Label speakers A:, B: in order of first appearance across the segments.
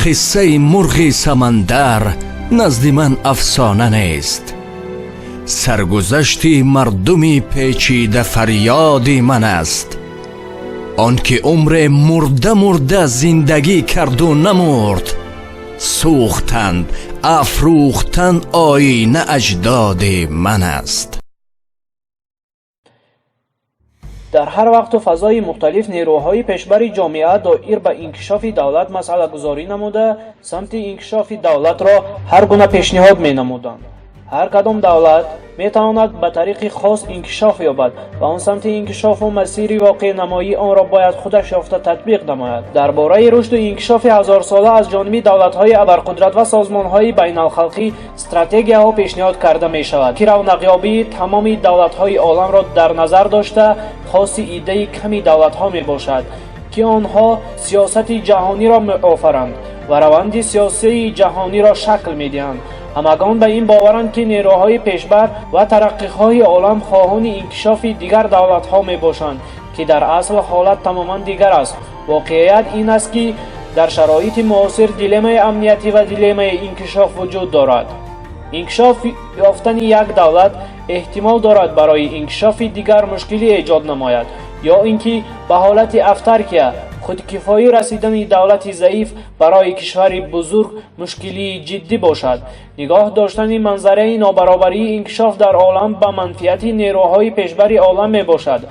A: Қиссаи мурғи самандар назди ман афсона нест. Саргузашти мардуми печида фарёди ман аст. Он ки умре мурда мурда зиндагӣ карду намурд, сӯхтанд, афрӯхтанд оина аҷдоди ман аст.
B: Дар ҳар вақту фазои мухталиф нерӯҳои пешбари ҷомеа доир ба инкишофи давлат масъалагузорӣ намуда, самти инкишофи давлатро ҳар гуна пешниҳод менамуданд. Ҳар кадом давлат метавонад ба тариқи хос инкишоф ёбад ва он самти инкишофу масири воқеънамоии онро бояд худаш ёфта татбиқ намояд. Дар бораи рушду инкишофи ҳазорсола аз ҷониби давлатҳои абарқудрат ва созмонҳои байналхалқӣ стратегияҳо пешниҳод карда мешавад, ки равнақёбии тамоми давлатҳои оламро дар назар дошта, хоси иддаи ками давлатҳо мебошад, ки онҳо сиёсати ҷаҳониро меофаранд ва раванди сиёсии ҷаҳониро шакл медиҳанд. Ҳамагон ба ин боваранд, ки нерӯҳои пешбар ва тараққихоҳи олам хоҳони инкишофи дигар давлатҳо мебошанд, ки дар асл ҳолат тамоман дигар аст. Воқеият ин аст, ки дар шароити муосир дилеммаи амниятӣ ва дилеммаи инкишоф вуҷуд дорад. Инкишоф ёфтани як давлат эҳтимол дорад барои инкишофи дигар мушкилӣ эҷод намояд ё ин ки ба ҳолати автаркия, худкифоӣ расидани давлати заиф барои кишвари бузург мушкилии ҷиддӣ бошад. Нигоҳ доштани манзараи нобаробарии инкишоф дар олам ба манфиати нерӯҳои пешбари олам мебошад,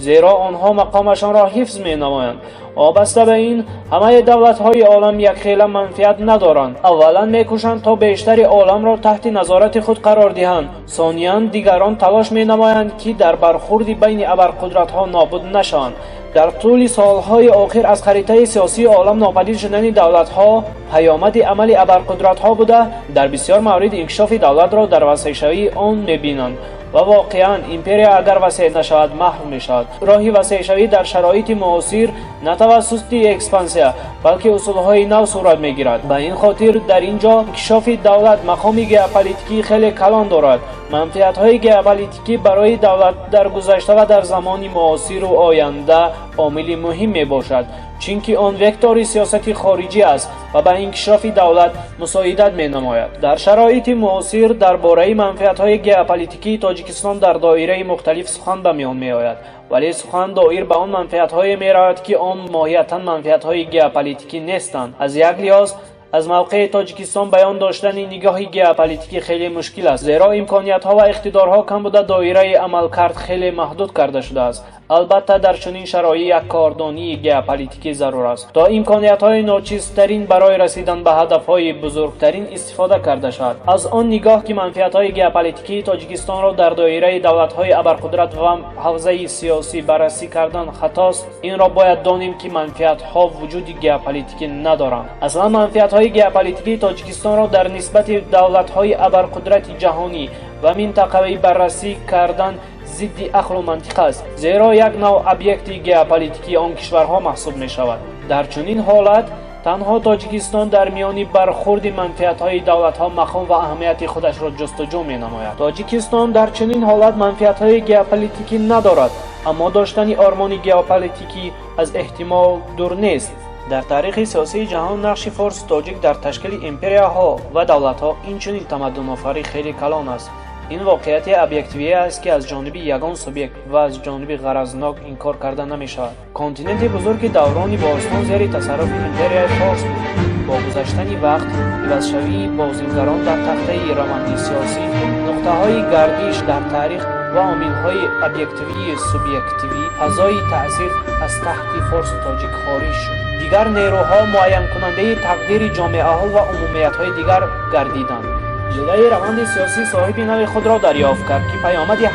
B: зеро онҳо мақомашонро ҳифз менамоянд. Вобаста ба ин, ҳамаи давлатҳои олам якхела манфиат надоранд. Аввалан, мекӯшанд, то бештари оламро таҳти назорати худ қарор диҳанд. Сониян, дигарон талош менамоянд, ки дар бархурди байни абарқудратҳо нобуд нашаванд. Дар тӯли солҳои охир аз харитаи сиёсии олам нопадид шудани давлатҳо паёмади амали абарқудратҳо буда, дар бисёр маврид инкишофи давлатро дар васеъшавии он мебинанд. Ва воқеан, империя агар васеъ нашавад, маҳв мешавад. Роҳи васеъшавӣ дар шароити муосир на тавассути экспансия, балки усулҳои нав сурат мегирад. Ба ин хотир дар ин ҷо инкишофи давлат мақоми геополитикии хеле калон дорад. Манфиатҳои геополитикӣ барои давлат дар гузашта ва дар замони муосиру оянда омили муҳим мебошад, чунки он вектори сиёсати хориҷӣ аст ва ба инкишофи давлат мусоидат менамояд. Дар шароити муосир дар бораи манфиатҳои геополитикии Тоҷикистон дар доираи мухталиф сухан ба миён меояд, вале сухан доир ба он манфиатҳое меравад, ки он моҳиятан манфиатҳои геополитикӣ нестанд. Аз як лиҳоз, аз мавқеи Тоҷикистон баён доштани нигоҳи геополитикӣ хеле мушкил аст, зеро имкониятҳо ва иқтидорҳо кам буда, доираи амалкард хеле маҳдуд карда шудааст. Албатта, дар чунин шароит як кордонии геополитикӣ зарур аст, то имкониятҳои ночизтарин барои расидан ба ҳадафҳои бузургтарин истифода карда шавад. Аз он нигоҳ, ки манфиатҳои геополитикии Тоҷикистонро дар доираи давлатҳои абарқудрат ва ҳавзаи сиёсӣ баррасӣ кардан хатост, инро бояд донем, ки манфиатҳо вуҷуди геополитикӣ надоранд. Аслан, манфиатҳои геополитикии Тоҷикистонро дар нисбати давлатҳои абарқудрати ҷаҳонӣ ва минтақавӣ баррасӣ кардан зидди ақлу мантиқ аст, зеро як навъ объекти геополитикии он кишварҳо маҳсуб мешавад. Дар чунин ҳолат танҳо Тоҷикистон дар миёни бархурди манфиатҳои давлатҳо мақом ва аҳамияти худашро ҷустуҷӯ менамояд. Тоҷикистон дар чунин ҳолат манфиатҳои геополитикӣ надорад, аммо доштани ормони геополитикӣ аз эҳтимол дур нест. Дар таърихи сиёсии ҷаҳон нақши форсу тоҷик дар ташкили империяҳо ва давлатҳо, инчунин тамаддунофарӣ хеле калон аст. Ин воқеияти объективие аст, ки аз ҷониби ягон субъект ва аз ҷониби ғаразнок инкор карда намешавад. Континенти бузурги даврони бостон зери тасарруфи империяи форс буд. Бо гузаштани вақт, ивазшавии бозигарон дар тахтаи раванди сиёсӣ, нуқтаҳои гардиш дар таърих ва омилҳои объективию субъективӣ, фазои таъсир аз таҳти форсу тоҷик хориҷ шуд. Дигар нерӯҳо муайянкунандаи тақдири ҷомеаҳо ва умумиятҳои дигар гардиданд. Ҷилваи раванди сиёсӣ соҳиби нави худро дарёфт кард, ки паёмади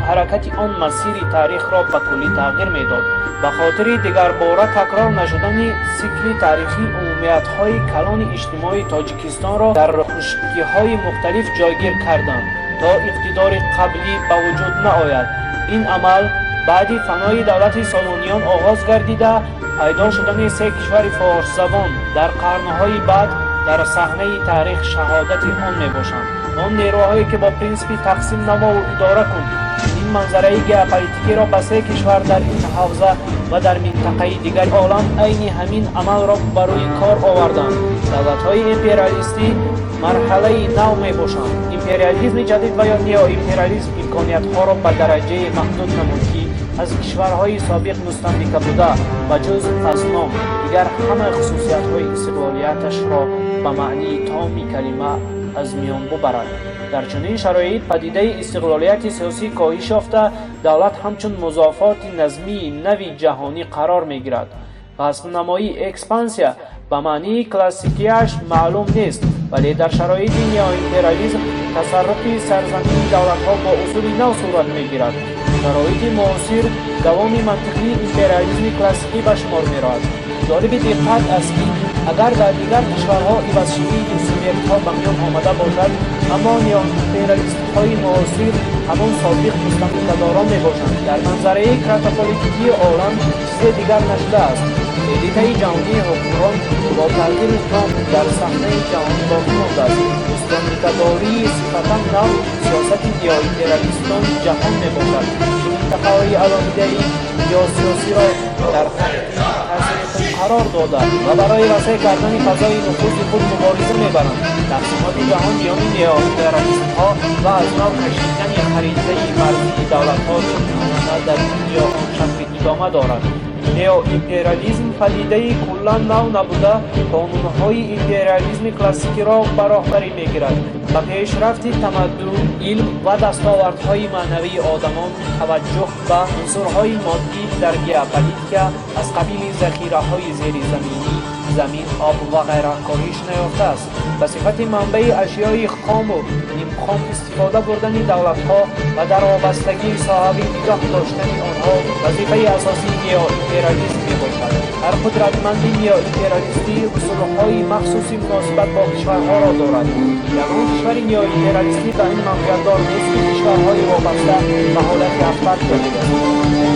B: ҳаракати он масири таърихро ба куллӣ тағйир медод. Ба хотири дигарбора такрор нашудани сикли таърихӣ, умумиятҳои калони иҷтимоии Тоҷикистонро дар хушкиҳои мухталиф ҷойгир карданд, то иқтидори қаблӣ ба вуҷуд наояд. Ин амал баъди фанои давлати Сомониён оғоз гардида, пайдо шудани се кишвари форсзабон дар қарнҳои баъд дар саҳнаи таърих шаҳодати он мебошанд. Он нерӯҳое, ки бо принсипи тақсим намову идора кун чунин манзараи геополитикиро ба се кишвар дар ин ҳавза ва дар минтақаи дигари олам айни ҳамин амалро ба рӯи кор оварданд. Давлатҳои империалистӣ марҳалаи нав мебошанд. Империализми ҷадид ва ё неоимпериализм имкониятҳоро ба дараҷае маҳдуд намуд, ки аз кишварҳои собиқ мустамлика буда, ба ҷуз аз ном дигар ҳама хусусиятҳои истиқлолияташро ба маънии томи калима аз миён бубарад. Дар чунин шароит падидаи истиқлолияти сиёсӣ коҳиш ёфта, давлат ҳамчун музофоти назмии нави ҷаҳонӣ қарор мегирад. Ғасбнамоӣ, экспансия ба маънии классикияш маълум нест, вале дар шароити неоимпериализм тасарруфи сарзамини давлатҳо бо усули нав сурат мегирад. Шароити муосир давоми мантиқии империализми классикӣ ба шумор меравад. Ҷолиби диққат аст, ки агар дар дигар кишварҳо ивазшавии субъектҳо ба миён омада бошад, аммо неоимпериалистҳои муосир ҳамон собиқ мустамликадорон мебошанд. Дар манзараи кратополитикии олам чизе дигар нашудааст. Элитаи ҷаҳонии ҳукмрон бо тағйири ном дар саҳнаи ҷаҳонӣ боқӣ мондааст. Мустамликадории сифатан нав сиёсати неоимпериалистони ҷаҳон мебошад, ки минтақаҳои алоҳидаи геосиёсиро дар таҳти таъсири худ қарор дода ва барои васеъ кардани фазои нуфузи худ мубориза мебаранд. Тақсимоти ҷаҳон миёни неоимпериалистҳо ва аз нав кашидани харитаи марзии давлатҳо чун анъана дар ин ё он шакл идома дорад. Неоимпериализм падидаи куллан нав набуда, қонунҳои империализми классикиро ба роҳбарӣ мегирад. Ба пешрафти тамаддун, илм ва дастовардҳои маънавии одамон таваҷҷӯҳ ба унсурҳои моддӣ дар геополитика аз қабили захираҳои зеризаминӣ, замин, об ва ғайра коҳиш наёфтааст. Ба сифати манбаи ашёи хому нимхом истифода бурдани давлатҳо ва дар вобастагии соҳавӣ нигоҳ доштани онҳо вазифаи асосии неоимпериализм мебошад. Ҳар қудратманди неоимпериалистӣ усулҳои махсуси муносибат бо кишварҳоро дорад. Ягон кишвари неоимпериалистӣ ба ин манфиатдор нест, ки кишварҳои вобаста ба ҳолати автаркия бигарданд.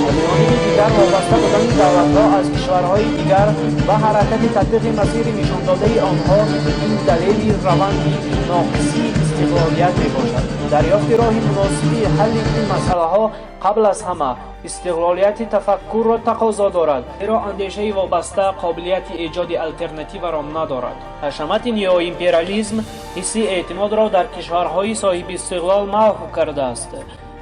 B: Аз ҷониби дигар, вобаста будани давлатҳо аз кишварҳои дигар ва ҳаракати татбиқи масири нишондодаи онҳо ин далели раванди ноқисии истиқлолият мебошад. Дарёфти роҳи муносиби ҳалли ин масъалаҳо қабл аз ҳама истиқлолияти тафаккурро тақозо дорад, зеро андешаи вобаста қобилияти эҷоди алтернативаро надорад. Ҳашамати неоимпериализм ҳисси эътимодро дар кишварҳои соҳибистиқлол маҳв кардааст,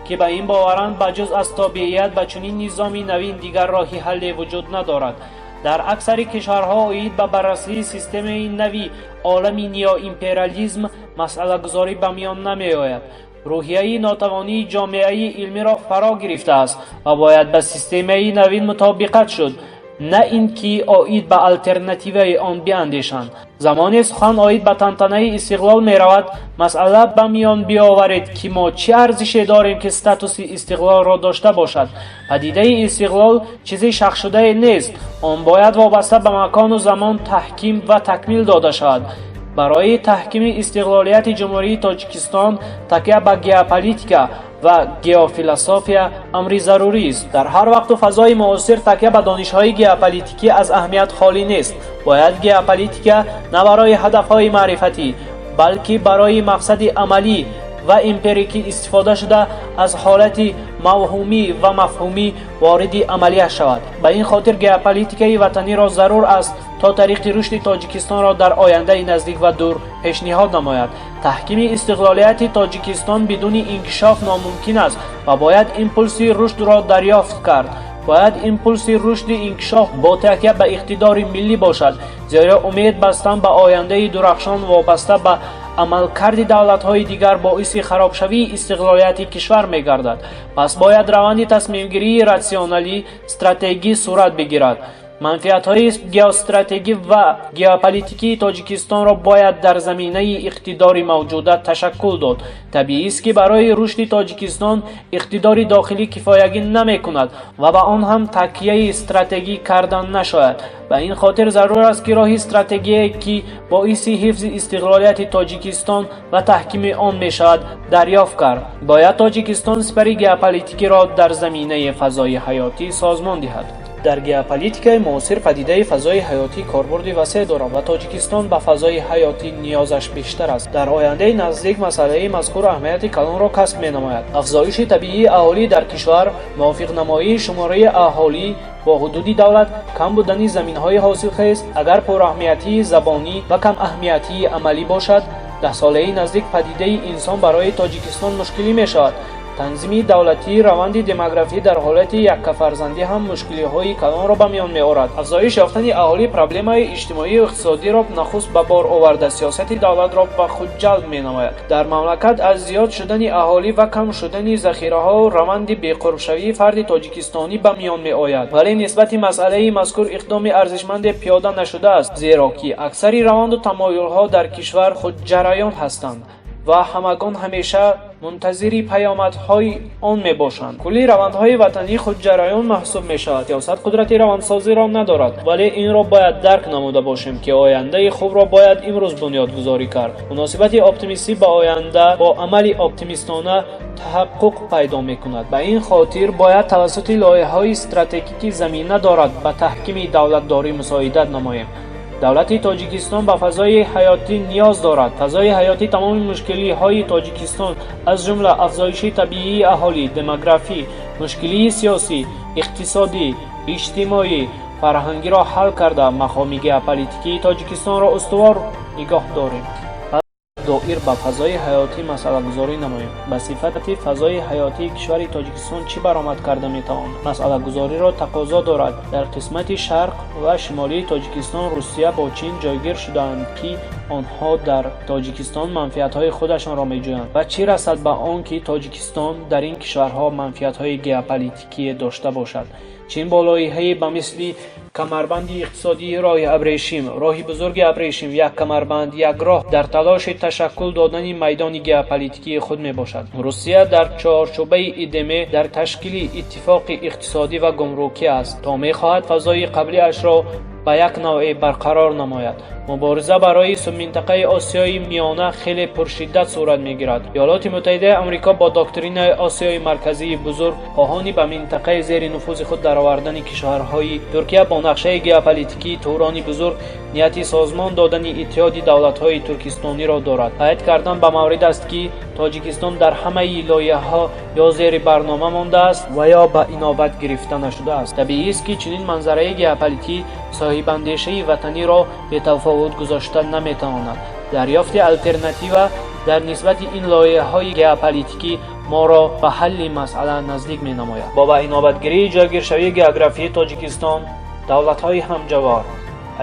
B: ки ба ин боваранд, ба ҷуз аз тобеият ба чунин низоми навин дигар роҳи ҳалле вуҷуд надорад. Дар аксари кишварҳо оид ба баррасии системаи нави олами неоимпериализм масъалагузорӣ ба миён намеояд. Рӯҳияи нотавонии ҷомеаи илмиро фаро гирифтааст ва бояд ба системаи навин мутобиқат шуд, на ин ки оид ба алтернативаи он биандешанд. Замоне сухан оид ба тантанаи истиқлол меравад, масъала ба миён биёваред, ки мо чӣ арзише дорем, ки статуси истиқлолро дошта бошад. Падидаи истиқлол чизи шахшудае нест, он бояд вобаста ба макону замон таҳким ва такмил дода шавад. Барои таҳкими истиқлолияти Ҷумҳурии Тоҷикистон такя ба геополитика ва геофилософия амри зарурист. Дар ҳар вақту фазои муосир такя ба донишҳои геополитикӣ аз аҳамият холӣ нест. Бояд геополитика на барои ҳадафҳои маърифатӣ, балки барои мақсади амалӣ ва эмпирикӣ истифода шуда, аз ҳолати мавҳумӣ ва мафҳумӣ вориди амалия шавад. Ба ин хотир геополитикаи ватаниро зарур аст, то тариқи рушди Тоҷикистонро дар ояндаи наздик ва дур пешниҳод намояд. Таҳкими истиқлолияти Тоҷикистон бидуни инкишоф номумкин аст ва бояд импулси рушдро дарёфт кард. Бояд импулси рушди инкишоф бо такя ба иқтидори миллӣ бошад, зеро умед бастан ба ояндаи дурахшон вобаста ба амалкарди давлатҳои дигар боиси харобшавии истиқлолияти кишвар мегардад. Пас бояд раванди тасмимгирии ратсионалӣ, стратегӣ сурат бигирад. Манфиатҳои геостратегӣ ва геополитикии Тоҷикистонро бояд дар заминаи иқтидори мавҷуда ташаккул дод. Табиист, ки барои рушди Тоҷикистон иқтидори дохилӣ кифоягӣ намекунад ва ба он ҳам такяи стратегӣ кардан нашояд. Ба ин хотир зарур аст, ки роҳи стратегие, ки боиси ҳифзи истиқлолияти Тоҷикистон ва таҳкими он мешавад, дарёфт кард. Бояд Тоҷикистон сипари геополитикиро дар заминаи фазои ҳаётӣ созмон диҳад. Дар геополитикаи муосир падидаи фазои ҳаётӣ корбурди васеъ дорад ва Тоҷикистон ба фазои ҳаётӣ ниёзаш бештар аст. Дар ояндаи наздик масъалаи мазкур аҳамияти калонро касб менамояд. Афзоиши табиии аҳолӣ дар кишвар, мувофиқнамоии шумораи аҳолӣ бо ҳудуди давлат, кам будани заминҳои ҳосилхез, агар пураҳамиятии забонӣ ва камаҳамиятии амалӣ бошад, даҳсолаи наздик падидаи инсон барои Тоҷикистон мушкилӣ мешавад. Танзими давлатии раванди демографӣ дар ҳолати яккафарзандӣ ҳам мушкилиҳои калонро ба миён меорад. Афзоиш ёфтани аҳолӣ проблемаи иҷтимоию иқтисодиро нахуст ба бор оварда, сиёсати давлатро ба худ ҷалб менамояд. Дар мамлакат аз зиёд шудани аҳолӣ ва кам шудани захираҳо раванди беқурбшавии фарди тоҷикистонӣ ба миён меояд, вале нисбати масъалаи мазкур иқдоми арзишманде пиёда нашудааст, зеро ки аксари раванду тамоюлҳо дар кишвар худҷараён ҳастанд ва ҳамагон ҳамеша мунтазири паёмадҳои он мебошанд. Кулли равандҳои ватанӣ худҷараён маҳсуб мешавад. Сиёсат қудрати равандсозиро надорад, вале инро бояд дарк намуда бошем, ки ояндаи хубро бояд имрӯз бунёдгузорӣ кард. Муносибати оптимистӣ ба оянда бо амали оптимистона таҳаққуқ пайдо мекунад. Ба ин хотир бояд тавассути лоиҳаҳои стратегӣ замина дорад ба таҳкими давлатдорӣ мусоидат намоем. Давлати Тоҷикистон ба фазои ҳаётӣ ниёз дорад. Фазои ҳаётӣ тамоми мушкилиҳои Тоҷикистон, аз ҷумла афзоиши табиии аҳолӣ, демографӣ, мушкилии сиёсӣ, иқтисодӣ, иҷтимоӣ, фарҳангиро ҳал карда, мақоми геополитикии Тоҷикистонро устувор нигоҳ дорем. Доир ба фазои ҳаётӣ масъалагузорӣ намоем. Ба сифати фазои ҳаётии кишвари Тоҷикистон чӣ баромад карда метавонад, масъалагузориро тақозо дорад. Дар қисмати шарқ ва шимолии Тоҷикистон Русия бо Чин ҷойгир шудаанд, ки онҳо дар Тоҷикистон манфиатҳои худашонро меҷӯянд, ва чӣ расад ба он ки Тоҷикистон дар ин кишварҳо манфиатҳои геополитикие дошта бошад. Чин бо лоиҳаи ба мисли камарбанди иқтисодии роҳи абрешим, роҳи бузурги абрешим, як камарбанд, як роҳ дар талоши ташаккул додани майдони геополитикии худ мебошад. Русия дар чорчӯбаи ИДМ дар ташкили иттифоқи иқтисодӣ ва гумрукӣ аст, то мехоҳад фазои қаблиашро ба як навъе барқарор намояд. Мубориза барои субминтақаи Осиёи Миёна хеле пуршиддат сурат мегирад. Иёлоти Муттаҳидаи Амрико бо доктринаи Осиёи Марказии Бузург хоҳони ба минтақаи зери нуфузи худ даровардани кишварҳои Туркия бо нақшаи геополитикии Турони Бузург нияти созмон додани Иттиҳоди давлатҳои туркистониро дорад. Қайд кардан ба маврид аст, ки Тоҷикистон дар ҳамаи лоиҳаҳо ё зери барнома мондааст ва ё ба инобат гирифта нашудааст. Табиист, ки чунин манзараи геополитикӣ соҳибандешаи ватаниро бетафовут гузошта наметавонад. Дарёфти алтернатива дар нисбати ин лоиҳаҳои геополитикӣ моро ба ҳалли масъала наздик менамояд. Бо ба инобатгирии ҷойгиршавии географии Тоҷикистон, давлатҳои ҳамҷавор,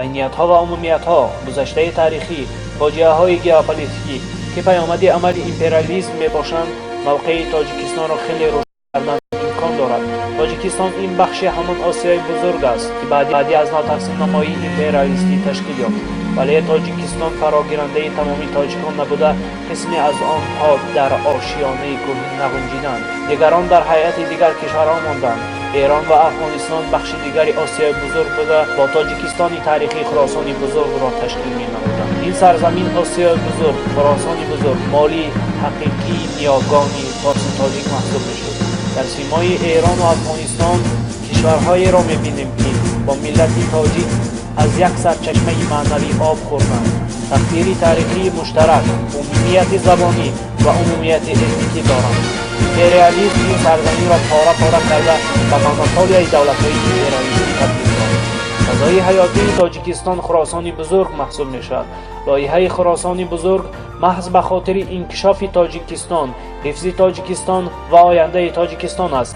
B: айниятҳо ва умумиятҳо, гузаштаи таърихӣ, фоҷиаҳои геополитикӣ, ки паёмади амали империализм мебошанд, мавқеи Тоҷикистонро хеле рӯшан кардан имкон дорад. Тоҷикистон ин бахши ҳамон Осиёи Бузург аст, ки баъди аз нав тақсимнамоии империалистӣ ташкил ёфт, вале Тоҷикистон фарогирандаи тамоми тоҷикон набуда, қисме аз онҳо дар ошёнаи кӯҳӣ нағунҷиданд, дигарон дар ҳайати дигар кишварҳо монданд. Эрон ва Афғонистон бахши дигари Осиёи Бузург буда, бо Тоҷикистони таърихӣ Хуросони Бузургро ташкил менамуданд. Ин сарзамин, Осиёи Бузург, Хуросони Бузург, моли ҳақиқии ниёгони форсу тоҷик маҳсуб мешуд. Дар симои Эрону Афғонистон кишварҳоеро мебинем, ки бо миллати тоҷик аз як сарчашмаи маънавӣ об хӯрданд, тақдири таърихии муштарак, умумияти забонӣ ва умумияти этникӣ доранд. Империализм ин сарзаминро пора пора карда, ба монополияи давлатҳои империалистӣ табдил дод. Фазои ҳаётии Тоҷикистон Хуросони Бузург маҳсуб мешавад. Лоиҳаи Хуросони Бузург маҳз ба хотири инкишофи Тоҷикистон, ҳифзи Тоҷикистон ва ояндаи Тоҷикистон аст.